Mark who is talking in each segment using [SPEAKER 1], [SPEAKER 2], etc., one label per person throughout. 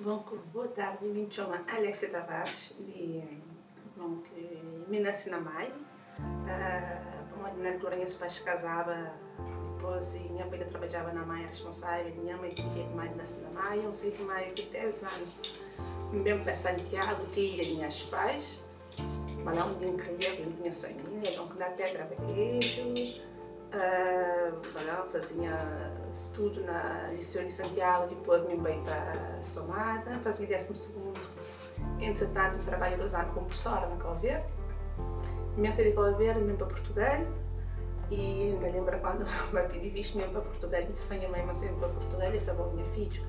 [SPEAKER 1] Bon, boa tardi, mi txoma Alexia Tavares di donc mi nasi na Maio, pamodi na altura nhas pais kazaba dipôs nha pai ta trabadjaba na Maio responsável, nha mãe tinha ki mãe nasi na Maio, N sai di Maio ku 10 anu, N ben pa Santiago ki é ilha di nhas pais, pa la undi N kria ku nhas família, donc na Pedra Badejo. Voilà, faze nha studu na Liceu di Santiago, dipôs mi bai pa Somada, faze nha désimu sugundu. Entretantu, N trabadja dos anu komu prufesora na Kau Verdi. Mi sai di Kau Verdi, mi ben pa Purtugal y N ta lenbra kandu N ba pidi vistu, mi ben pa Purtugal, N fla nha mai ma N sta ben pa Purtugal, el fla, Bon, nha fidju,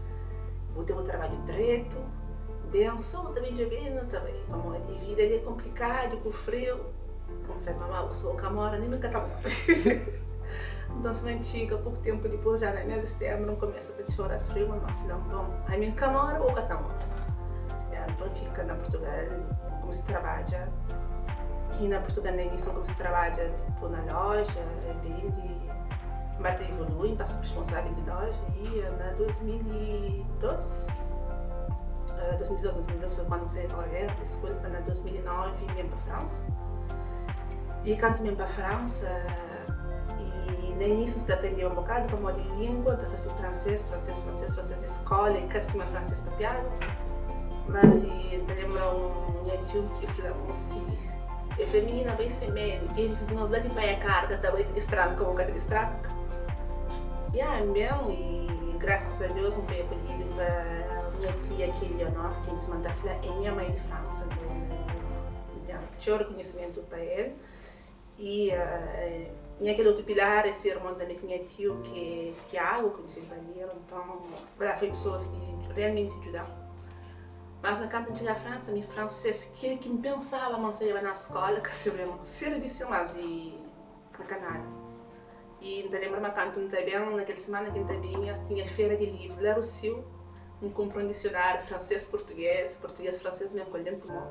[SPEAKER 1] bu ten bu trabadju dretu, ben, so bu ta ben djobe-nu, ta bai, pamodi vida li é konplikadu ku friu. N fla, Mamá, bu so ka mora, nen mi ka ta mora. Nton, sima N txiga, poku ténpu dipôs, já na mês di setenbru, N kumesa ta txora friu. Mamá fla-m, Bon, ami N ka mora, bo ka ta mora. Nton, N fika na Purtugal, N kumesa trabadja. I na Purtugal, na inísiu, N kumesa trabadja tipu na lója, bende. N ba ta ivolui, N pasa pa responsável di lója. I na 2002, 2002, 2002 foi kandu N sai di Cabo Verde, diskulpa, na 2009 N ben pa Fransa. I kantu N ben pa Fransa, i na inísiu N sta aprendeba un bokadu pamodi língua, N ta fase fransês, fransês, fransês, fransês di skóla i ka sima fransês papiadu. Mas i N ta lenbra un nha tiu ki fla-m si, el fla, Minina bai sen medu, gentis di nos la di Paia Karga ta bai ta distranka bo ka ta distranka. Ya, N ben i grasas a Deus N foi akolhidu pa nha tia ki é Leonor, ki N sima N ta fla é nha mai di Fransa. N ten txeu rekonhisimentu pa el. I nha kel otu pilar é se irmon tanbe ki nha tiu ki é Tiagu, konhisidu pa Miro. Nton, la foi pesoas ki realmenti djuda-m. Mas na kantu N txiga Fransa, mi fransês kel ki N pensaba ma N sabiba na skóla ka sirbi-m. Sirbi sin, mas i ka ka nada. I N ta lenbra ma kantu N ta ben, na kel simana ki N ta binha, tinha fera di livru la Rossiu. N kunpra un disionáriu fransês-purtugês, purtugês-fransês mesmu ku el déntu mô.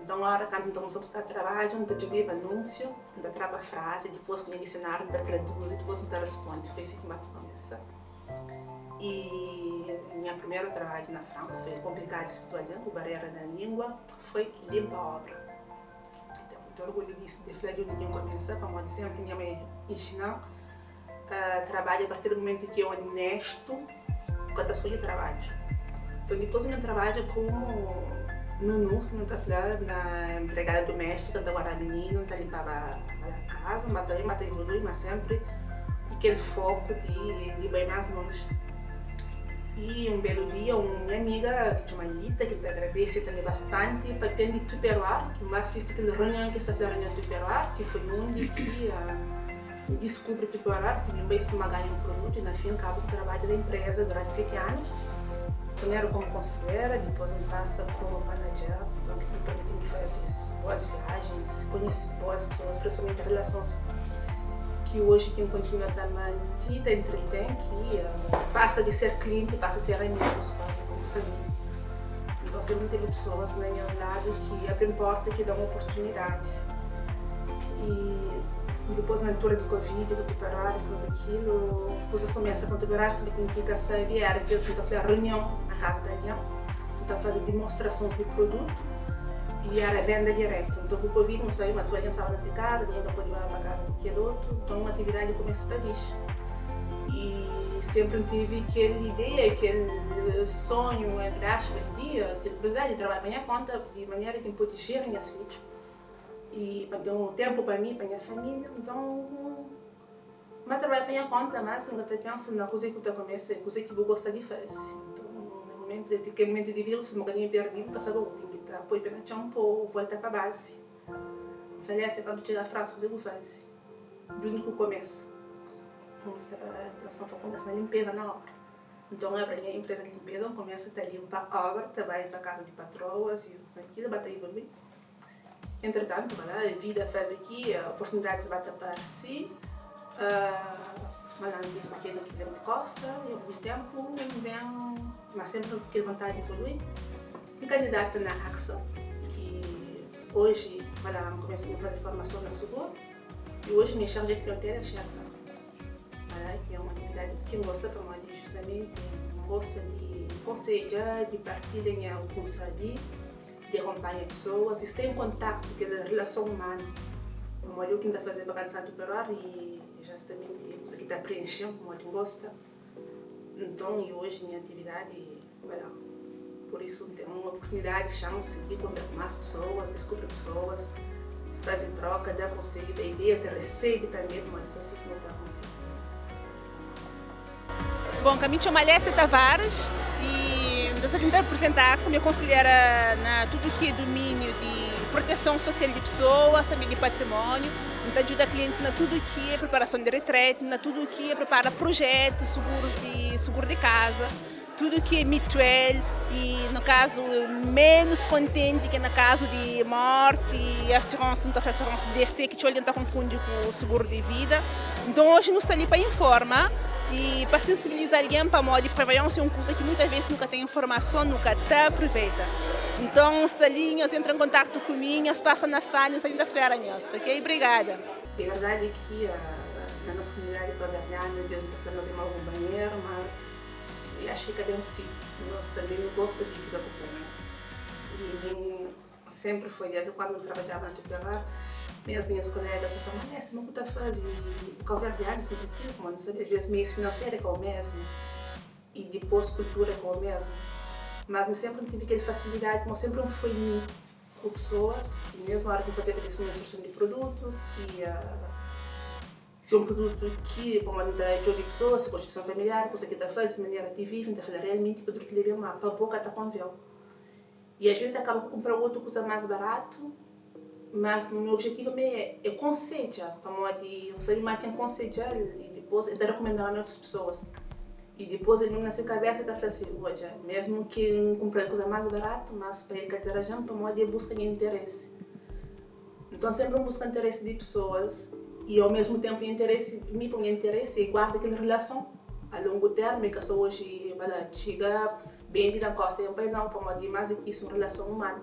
[SPEAKER 1] Nton, óra kantu N ta kumsa buska trabadju, N ta djobeba anúnsiu, N ta traba frazi, dipôs ku nha disionáriu N ta traduzi, dipôs N ta responde. Foi si ki N ba ta kumesa. I nha primeru trabadju na Fransa foi konplikadu, sibi algen ku barera na língua, foi linpa óbra. N ten mutu orgulhu di fla di undi ki N kumesa, pamodi sénpri nha mai inxina-m Trabadju a partir di mumentu ki é onestu, bu ka ta skodje trabadju. Nton dipôs mi trabadja komu nunu, sima nu ta fla, na enpregada duméstika, N ta guarda mininu, N ta linpaba kaza, ma tanbe ma ta ivolui, ma sénpri ku kel foku di bai más lonji. I un belu dia, un nha amiga ki txoma Lita, ki N ta agradese tanbe bastanti, papia-m di Tupperware, ki N ba sisti kel reunion ki es ta fla reunion Tupperware, ki foi undi ki. N diskubri ki pa ki mi N bai stima ganha un produtu i na fin kabu ki trabadja na empresa duranti 7 anus, primeru komu konselhera, dipôs N pasa komu manager, nton ki permiti-m di faze boas viajens, konhese boas pesoas, prinsipalmenti relasons ki oji ki N kontinua ta manti, ta entreten, ki pasa di ser klienti pasa ser amigus, kuazi komu família. Nton senpri N tene pesoas na nha ladu ki abri-m porta, ki da-m oportunidadi. I dipôs na altura di Covid, ku Tupperware, mas akilu, kuzas kumesa ku Tupperware, sima ki nu ka sabe, éra kel nu ta fla reunion na kaza di algen, nu ta faze dimonstrasons di produtu i éra venda diretu. Nton ku Covid nu sabe ma tudu algen staba na se kaza, ningen ka pode baba pa kaza di kel otu, nton un atividadi kumesa ta dixi. I sénpri N tevi kel ideia, kel sonhu, entri aspas, di kel kuriosidadi di trabadja pa nha konta, di manera ki N pode jera nhas fidju. I pa N ten un ténpu pa mi, pa nha família. Nton, N ba trabadja pa nha kónta, má si N ka ta pensa na kuzê ki bu ta kumesa i kuzê ki bu gosta di faze. Nton, na mumentu, di kel mumentu di vida, si bu ka tinha perdidu, N ta flaba, Bu ten ki ta poi pé na txon pa bu volta pa bazi. N fla, Lésia, kantu txiga Fransa, kuzê ki bu faze? Di undi ki bu kumesa? N fla, N fla, kumesa na linpeza na óbra. Nton, abri nha inpreza di linpeza, N kumesa ta linpa óbra, ta bai pa kaza di patroas, isu, akilu, ba ta ivolui. Entretantu, vida faze ki oportunidadis ba ta parse. Ma la N tive pequeno problema di kosta i algun tempu N ben, ma senpri ku kel vontadi di evolui, N kandidata na AXA, ki oji, ma la N kumesa N faze formason na Suguru i oji mi xarje di klientela é AXA. Que é uma atividade que eu gosto, pamodi justamente N gosta di konsedja, di partilha nha o ki N sabe, di akonpanha pesoas i sta en kontaktu ku kel relason umanu. Pamodi o ki N ta faze pa kansa tuperoar i justamenti é kuza ki ta prenxe-m pamodi N gosta. Nton i oji nha atividadi é la. Pur isu N ten un oportunidadi, xansi di kontra ku más pesoas, diskubri pesoas, faze troka, da konsedju, da ideias i resebe tanbe pamodi so si ki nu ta konsigi. Bon, ka mi txoma Alessia Tavares y N ta sta tenta apresenta ACSA, mi é konselhera na tudu ki é dumíniu di proteson sosial di pesoas, tanbe di patrimóniu. N ta djuda klienti na tudu ki é preparason di retrete, na tudu ki é prepara projetu, sugurus di suguru di kaza. Tudu ki é mituel y no kazu menus kontenti ki é na kazu di morti, asuransa, nu ta fla asuransa di dese ki txeu algen ta konfundi ku suguru di vida. Nton oji nu sta li pa informa y pa sensibiliza algen pamodi prevaiansa é un kuza ki muitas ves nu ka ten informason nu ka ta aproveita. Nton sta li nhos entra en kontaktu ku mi, nhos pasa na stand, nu sta li ta spera nhos, ok? Obrigada. É verdadi ki na nos komunidadi kabuverdianu Deus nu ta fla nos é mau kunpanheru, mas. E acho ki ka ben si. Nos tanbe nu gosta di djuda kunpanheru. I mi senpri foi desdi kuandu N trabadjaba na Tupi-Avar, mesmu nhas kolegas ta fla-m, Alé, sima ku ta faze kauverdianus kes i kilu, kuma nu sabe, asves meius finanseru é ka o mesmu i dipos kultura é ka o mesmu. Mas mi senpri N tive kel fasilidadi, kuma senpri N foi mi ku pesoas i mesmu ora ki N fazeba dis ku instruson di produtus ki. Si un produtu ki pamodi N ta djobe pesoa, si konstituison familiar, kuza ki ta faze, manera di vive, N ta fla realmenti produtu li é ben má pa bo ka ta konveu. I asves N ta kaba ku kunpra otu kuza más baratu, mas nha objetivu mé é konsedja, pamodi N sabe má ken konsedja-l i dipôs el ta rekumenda-m otus pesoas. I dipôs el mesmu na se kabésa el ta fla si, Odja, mesmu ki N kunpra-l kuza más baratu, mas pa el ka dizaraja-m pamodi el buska nha interesi. Nton senpri N buska interesi di pesoas i au mesmu tenpu nha interesi, mi pa nha interesi é guarda kel relason a longu termu, é ka so oji bala txiga bendi na kosta i N bai nau, pamodi mas di ki isu un relason umanu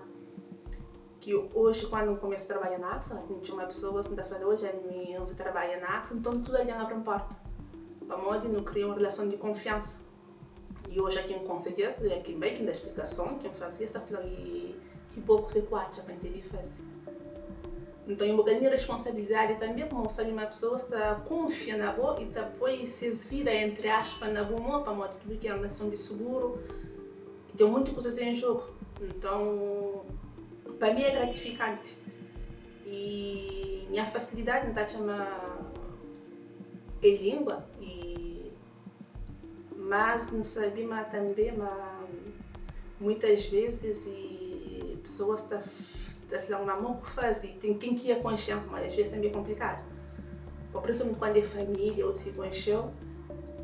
[SPEAKER 1] ki oji kuandu N kumesa trabadja na AXA N txoma pesoas N ta fla odja mi N ta trabadja na AXA nton tudu algen abri-m porta pamodi nu kria un relason di konfiansa i oji a kin konsedja-s a kin bai kin da splikason kin faze es ta fla i i bo kuzê ku atxa pa N tene faze. Nton i bo ka ten responsabilidadi tanbe pamodi bu sabe ma pesoas ta kunfia na bo i ta poi ses vida entri aspa na bu mo pamodi tudu ki é relason di suguru ten monti kuzas en jogu. Nton pa mi é gratifikanti i nha fasilidadi N ta atxa ma é lingua i Mas nu sabe ma tanbe ma muitas vezes e pessoas ta ta fla ma mo ku faze ten ken ki é konxe-m mas às vezes tanbe é konplikadu pa principalmente kuandu é família ou si konxe-u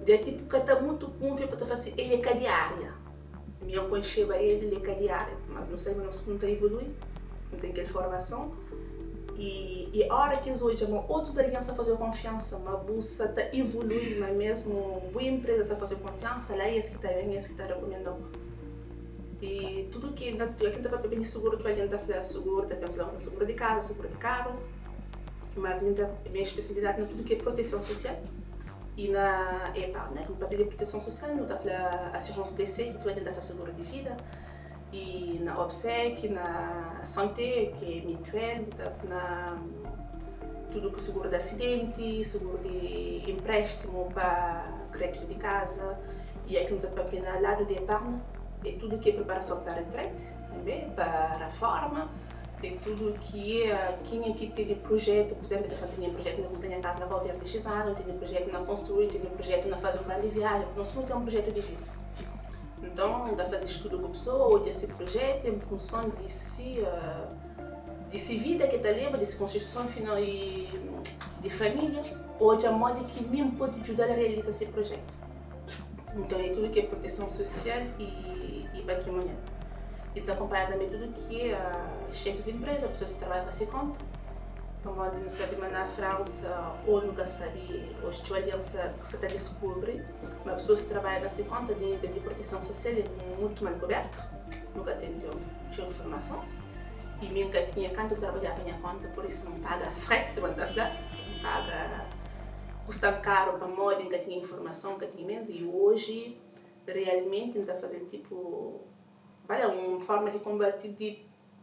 [SPEAKER 1] dja tipu ka ta mutu kunfia pa ta fla si el é ka di ária mi N konxeba el el é ka di ária mas nu sabe ma nos tudu nu ta evolui nu ten kel formason i i ora ki es odja ma otus algen sta faze-u konfiansa ma bu sa ta evolui ma mesmu bu enpresa sta faze-u konfiansa la es ki ta ben es ki ta rekumenda-u i tudu ki na ki ta papia di suguru tudu algen ta fla suguru ta pensa logu na suguru di kaza suguru di karu mas mi ta mi spesialidadi na tudu ki é proteson sosial i na epa na ki nu papia di proteson sosial nu ta fla asuransi DC ki tudu algen ta fla suguru di vida i na obsek na sante ki é mutuel bu ta na tudu ki suguru di asidenti suguru di empréstimu pa kreditu di kaza i aki nu ta papia na ladu di eparna é tudu ki é preparason pa retrete tanbe pa reforma é tudu ki é kenha ki tene projetu pur izemplu ta fla tene projetu na kunpra nha kaza na Cabo Verde xis anu tene projetu na konstrui tene projetu na faze un grandi viajen nos tudu ten un projetu di vida. Nton, N ta faze studu ku pesoa, odja se projetu en funson di si di si vida ki el ta leba, di si konstituison final i di família, odja modi ki mi N pode djuda-l realiza se projetu. Nton, é tudu ki é proteson sosial i patrimonial. I ta akonpanha tanbe tudu ki é xefis di npreza, pesoas ki trabadja pa se konta. Pamodi nu sabe ma na Fransa, ô nu ka sabe, oji txeu algen sa ta diskubri ma pesoas ki trabadja na se konta di nível di proteson sosial é mutu mal kubertu. Nu ka ten txeu informasons. I mi N ka tinha kantu N trabadjaba pa nha konta, pur isu N paga freti, sima N ta fla, N paga. Kusta-m karu pamodi N ka tinha informason, N ka tinha menos i oji realmenti N ta faze-l tipo, bale, un forma di konbati di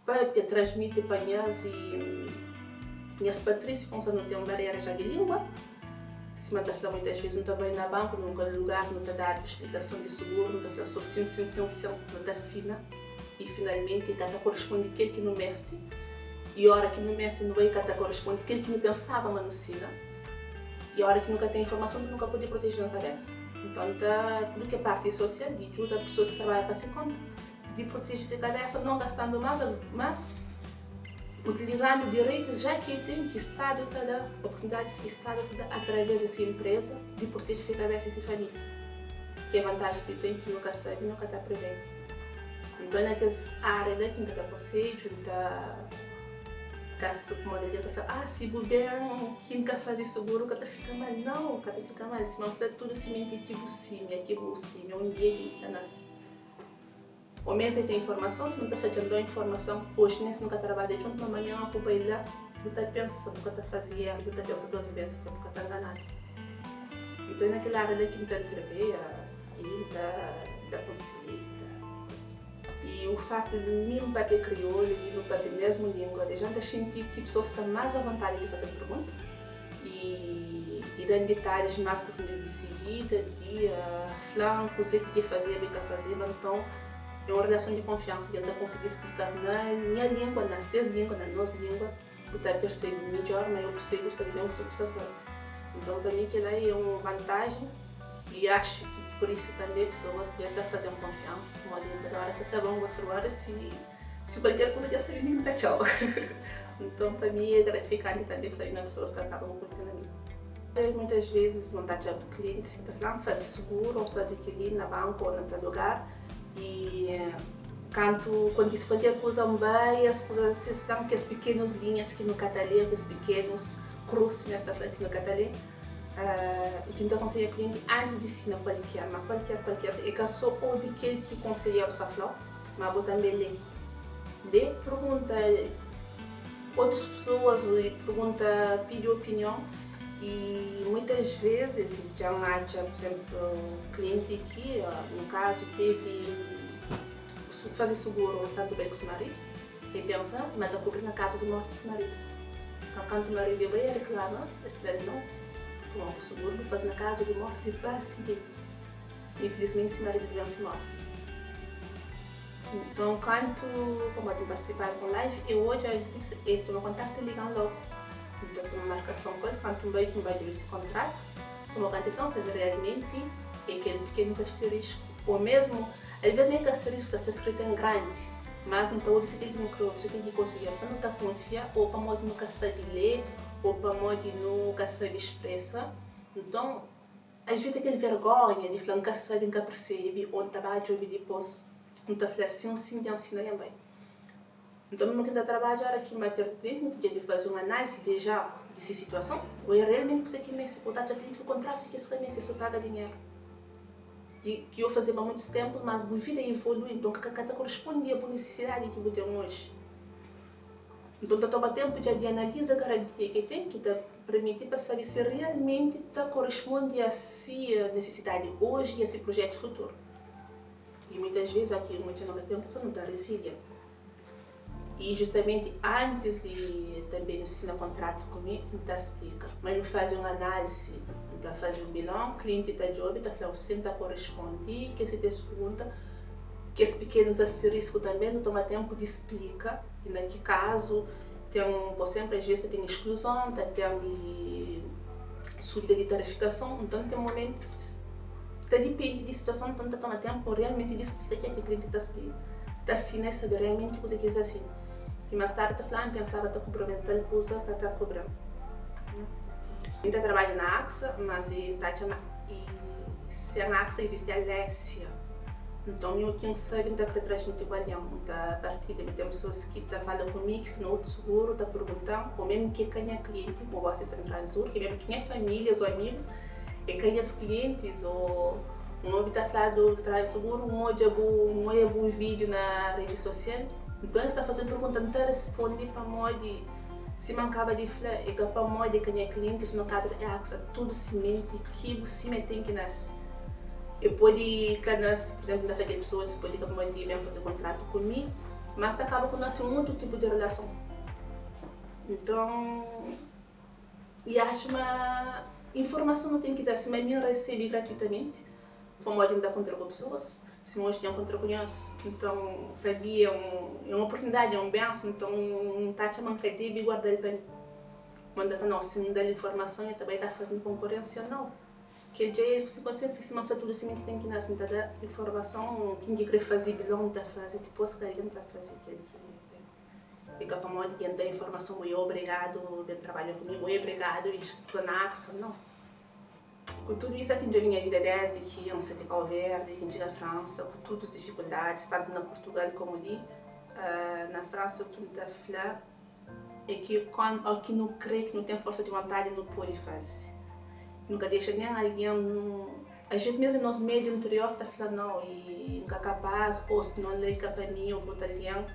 [SPEAKER 1] papia, transmiti pa nhas i nhas patrísiu konsa nu ten barera ja di língua. Sima N ta fla muitas ves, nu ta bai na banku, na un lugar nu ta dadu splikason di suguru, nu ta fla so sin, sin, sin, sin, nu ta sina i finalmenti ka ta korisponde kel ki nu meste i ora ki nu meste nu bai ka ta korisponde kel ki nu pensaba ma nu sina i ora ki nu ka ten informason nu ka pode proteje nos kabesa. Nton ta tudu ke parti sosial di djuda pesoas ki trabadja pa se konta di proteje se kabesa non gastando mas, mas utilizando direitus ja ki ten ki Stadu ta da, oportunidadis ki Stadu ta da atraves di se empresa di proteje se kabesa i se familia. Ke vantaji ki ten ki nu ka sabe, nu ka ta aproveita. Nton na kes aria la ki N ta da konsedju, N ta kasu kuma algen ta fla, ah si bu ben ki N ka faze suguru ka ta fika mal. Nau, ka ta fika mal. Sima N fla, tudu simenti ki bu simia, ki bu simia un dia ki ta nase. O mes e ten informason, si nu ta fla dja-m da-u informason oji, nen si nu ka trabadja djuntu, ma manhan ku bai la, bu ta pensa, bu ka ta faze erru, bu ta pensa dos bes pa bu ka ta nganadu. Nton é na kel ária la ki N ta ntrevea i N ta da konsedju, N ta koza. I u faktu di mi N papia kriolu i nu papia mesmu língua, dexa N ta xinti ki pesoas sta más avontadi di faze-m pergunta i di da-m detalhis más profundu di se vida, di fla-m kuzê ki dja fazeba i ka fazeba. Nton, é un relason di konfiansa ki N ta konsigi splika-s na nha língua, na ses língua, na nos língua. Bu ta persebe midjór, ma eu persebe, bu sabe ben kuzê ki bu sta faze. Nton, pa mi kel-la é un vantajen i axu ki pur isu tanbê pesoas dja ta faze-m konfiansa, pamodi N ta da óras ta fla, Bon, bu fla, si Si kualker kuza dja sabe ningen ta txau. Nton pa mi é gratifikanti tanbe sabe ma pesoas ta kaba ku kunfia na mi. Muitas vezis mon ta atxa klientis ki ta fla-m faze suguru ô faze kel-li na banku ô na tal lugar i kantu kontise kualker kuza N bai es kuza es fla-m kes pikenus linhas ki nu ka ta lé kes pikenus krus sima es ta fla ki nu ka ta lé i ki N ta konsedja klienti antis di sina kualker ma kualker kualker é ka so obi kel ki konselheru sta fla-u. Má bo tanbê lé. Lé, pergunta otus pesoas i pergunta, pidi opinion. I muitas vezes dja N atxa, pur izénplu, klienti ki, nu kazu, tevi faze suguru tantu pa el ku se maridu, el pensa ma ta kubri na kazu di morti di se maridu. Nton, kantu maridu el bai, el reklama, el fla-l, Nau, pamodi bu suguru bu faze na kazu di morti di pa asidenti. Infilismenti si maridu bem si morri. Nton kantu pamodi N partisipaba ku live e odja e toma kontaktu e liga-m logu. Nton toma markason ku el kantu N bai ki N bai djobe si kontratu pamodi kantu e fla-m fla-m realmenti e kel pikenus asterisku o mesmu alves nen ka asterisku ta sta skritu en grandi mas nu ta obi si kel ki nu kre obi si kel ki konselheru fla nu ta kunfia o pamodi nu ka sabi lé o pamodi nu ka sabi spresa nton Às vezes aquel vergonha di fla N ka sabe, N ka percebe ou N ta ba djobe dipos, N ta fla sin, sin dja N sina dja N bai. Nton mesmo ki N ta trabadja ora ki N ba ter ku cliente N ta debe faze un análise deja di si situason ou é realmente kusa ki meste ou ta atxa cliente ku kontratu ki es ka meste, é so paga dinheru ki ki yo fazeba muitus tempus mas bu vida evolui nton ka ka ta koresponde a bu nisisidadi ki bu ten oji. Nton ta toma tempu dja di analiza garantia ki ten ki ta permiti pa sabe si realmenti ta koresponde a si nisisidadi oji i a si projetu futuru. I muitas ves aki un txoma ka ten kusa nu ta rezilia. I justamenti antis di tanbe nu sina kontratu ku mi N ta splika. Ma nu faze un analisi, N ta faze un bilon, klienti ta djobe ta fla-u si N ta koresponde kes ki ten pergunta. Kes pikenus asterisku tanbe nu toma tempu di splika i na ki kazu ten, por sempre as ves ta ten excluzon, ta ten subida di tarifikason, nton ten momentus ta dipende di situason, nton ta toma tempu realmenti di splika ke ki klienti ta ta sina e sabe realmenti kuze ki es asina. I mas tardi ta fla, N pensaba ta kubra ben tal kuza ka ta kubra. N ta trabadja na AXA, mas N ta atxa ma sen AXA izisti Alessia. Nton mi ki N sabe N ta kre transmiti ku algen, N ta partilha. Mi ten pesoas ki ta fala ku mi ki sta na otu suguru ta pergunta-m, ô mésmu ki é ka nha klienti, mo gosi di sentral di suguru, ki mésmu ki nha famílias ô amigus é ka nhas klientis ô un obi ta fladu trabadja suguru, N odja bu N oia bu vídiu na redi sosial. Nton es ta faze-m pergunta, N ta responde pamodi. Sima N kaba di fla, é ka pamodi é ka nha klienti, sima kaba di AXA, tudu simenti ki bu simia ten ki nase. E pode ka nase, pur izénplu, N ta fla kel pesoa si pode ka pamodi e ben faze kontratu ku mi, mas ta kaba ku nase un otu tipu di relason. Nton, i axu ma informason nu ten ki da, sima mi N resebe gratuitamenti, Pamodi N ta kontra ku pesoas, sima oji dja N kontra ku nhos. Nton, pa mi é un é un oportunidadi, é un benson. Nton, N ta atxa ma N ka debe guarda-l pa mi. Ma N ta fla, nau, si N da-l informason, el ta bai ta faze-m konkurénsia? Nau. Kel dja el ku se konsiénsia, sima N fla, tudu simenti ten ki nase. N ta da informason, ken ki krê faze bilon, ta faze, dipôs ka algen ta faze kel ki krê. É ka pamodi ki N da informason, bo é obrigadu ben trabadja ku mi, bo é obrigadu inskrive na AXA, nau. Ku tudu isu, ki N djobe nha vida désdi ki N sai di Kau Verdi, ki N txiga Fransa, ku tudu es difikuldadis, tantu na Purtugal komu li na Fransa, u ki N ta fla é ki o ki nu krê, ki nu ten forsa di vontadi, nu pode faze. Nu ka dexa nen algen, asves mésmu nos medu interior ta fla nau, i N ka kapás, ô si non la i ka pa mi ô pa otu algen.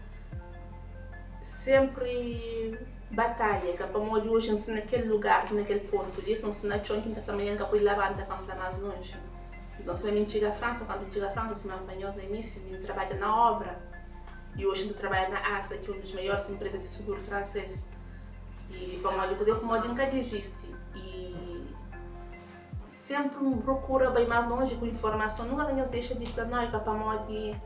[SPEAKER 1] Senpri batalha ka pamodi oji N sta na kel lugar, na kel pontu li, si N sta na txon ki N ta fla ma nha N ka pode labanta pa N sta más lonji. Nton sima mi N txiga Fransa, kantu N txiga Fransa, sima N fla nhos na inisiu, mi N trabadja na obra i oji N ta trabadja na AXA ki é un dus maiores inpreza di suguru fransês. I pamodi kuzê? Pamodi N ka dizisti i senpri N prokura bai más lonji ku informason. Nunka ka nhos dexa di fla, nau, é ka pamodi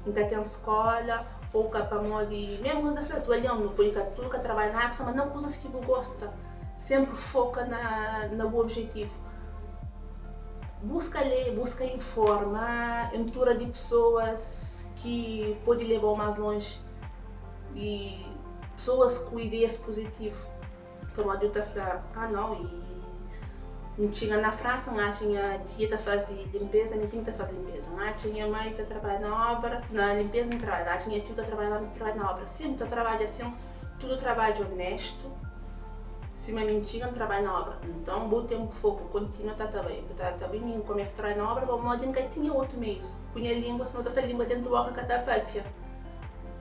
[SPEAKER 1] N ka ten skóla ô ka pamodi. Mésmu ku N ta fla, tudu algen nu pode ka tudu ka trabadja na AXA, ma na kuzas ki bu gosta. Sénpri foka na bu obijetivu. Buska lé, buska informa, entura di pesoas ki pode leba-u más lonji i pesoas ku ideias puzitivu. Pamodi bu ta fla, Ah nau, i N txiga na Fransa, N atxa nha tia ta faze linpeza, mi ten ki ta faze linpeza. N atxa nha mai ta trabadja na obra, na linpeza, mi trabadja. N atxa nha tiu ta trabadja na obra, mi trabadja na obra. Sin, bu ta trabadja asin, tudu trabadju onestu, sima mi N txiga, N trabadja na obra. Nton, bu ten bu foku, kontinua ta ta bai. Bu ta ta bai, mi N kumesa trabadja na obra pamodi N ka tinha otu meius. Ku nha lingua, sima bu ta fla, lingua dentu boka ka ta papia.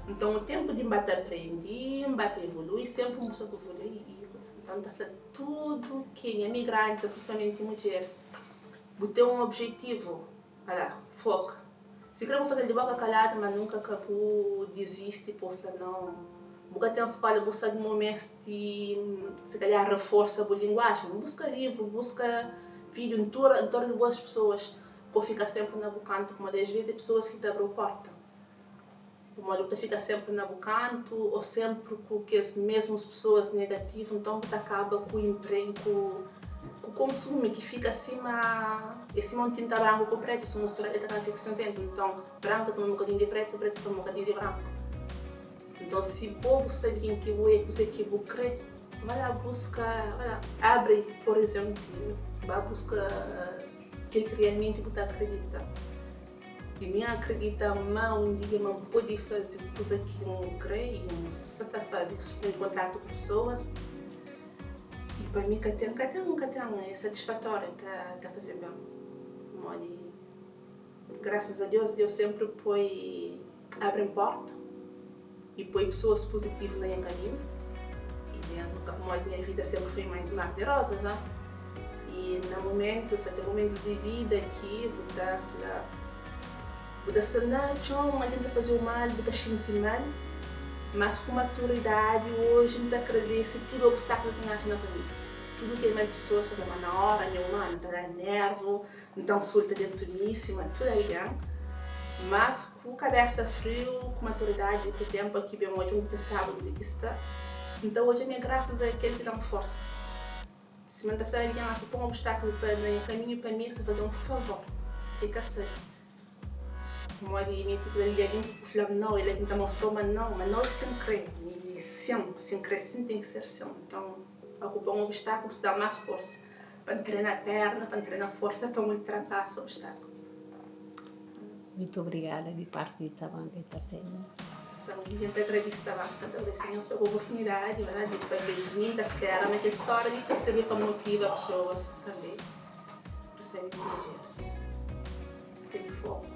[SPEAKER 1] Nton, o tenpu di N ba ta prendi, N ba ta evolui, senpri N buska ku evolui i kusa. Nton, N ta fla tudu kenha, migrantis, prinsipalmenti mudjeris, bu ten un objetivu, vai la, foka. Si kre bu faze-l di boka kaladu, ma nunka ka bu dizisti pa bu fla nau. Bu ka ten skola, bu sabe ma bu meste, si kalhar, reforsa bu linguajen. Buska livru, buska vídiu, ntura, ntornu di boas pesoas, pa bu fika senpri na bu kantu, pamodi asves é pesoas ki ta abri-u porta. Pamodi bu ta fika senpri na bu kantu ô senpri ku kes mesmus pesoas negativu, nton bu ta kaba ku inpregu, ku konsumi ki fika sima é sima un tinta branku ku pretu, si mustura el ta kaba fika sinzentu. Nton branku ta toma un bokadinhu di pretu, pretu ta toma un bokadinhu di branku. Nton si bo bu sabe ken ki bu é, kuzê ki bu krê, ba la buska, ba la abri orizonti, ba buska kel ki realmenti bu ta akredita. I mi akredita ma un dia ma N pode faze kuza ki N kre i N sa ta faze, ten kontatu ku pesoas i pa mi ka ten, ka ten, ka ten, é satisfatóriu, ta ta faze-m ben pamodi grasas a Deus, Deus senpri poi abri-m porta i poi pesoas puzitivu na nha kaminhu i nunka pamodi nha vida senpri foi mar di rozas, I na mumentus, ta ten mumentus di vida ki bu ta fla, bu ta sta na txon, un algen ta faze-u mal, bu ta xinti mal, mas ku maturidadi oji N ta agradese tudu obstakulu ki N atxa na kaminhu, tudu kel mal ki pesoas faze-m, ma na óra mi é umanu, N ta da nervu, N ta nsulta dentu mi sima tudu algen, mas ku kabésa friu, ku maturidadi, ku ténpu ki ben odja undi ki N staba, undi ki sta, N ta odja ma é grasas a kel ki da-m forsa. Sima N ta fla algen, ki pon obstakulu pa na nha kaminhu pa mi, es ta faze un favor ki ka sabe. Pamodi mi ti fla algen ki fla-m nau, el é ki N ta mostra-u ma nau, ma nau é sen kre, mi é sin, si N kre sin ten ki ser sin. Nton, pa ku pon obstakulu su da-m más forsa pa N trena perna, pa N trena forsa pa N ultrapasa obstakulu.
[SPEAKER 2] Muito obrigada di parti di Tabanka Entertainment.
[SPEAKER 1] Então, N ta agradise Tabanka, N ta agradise nhos pa oportunidadi, verdadi, di papia di mi. N ta spera ma kel stória li ta sirbi pa motiva pesoas tanbe, prinsipalmenti mudjeris. Tene foku.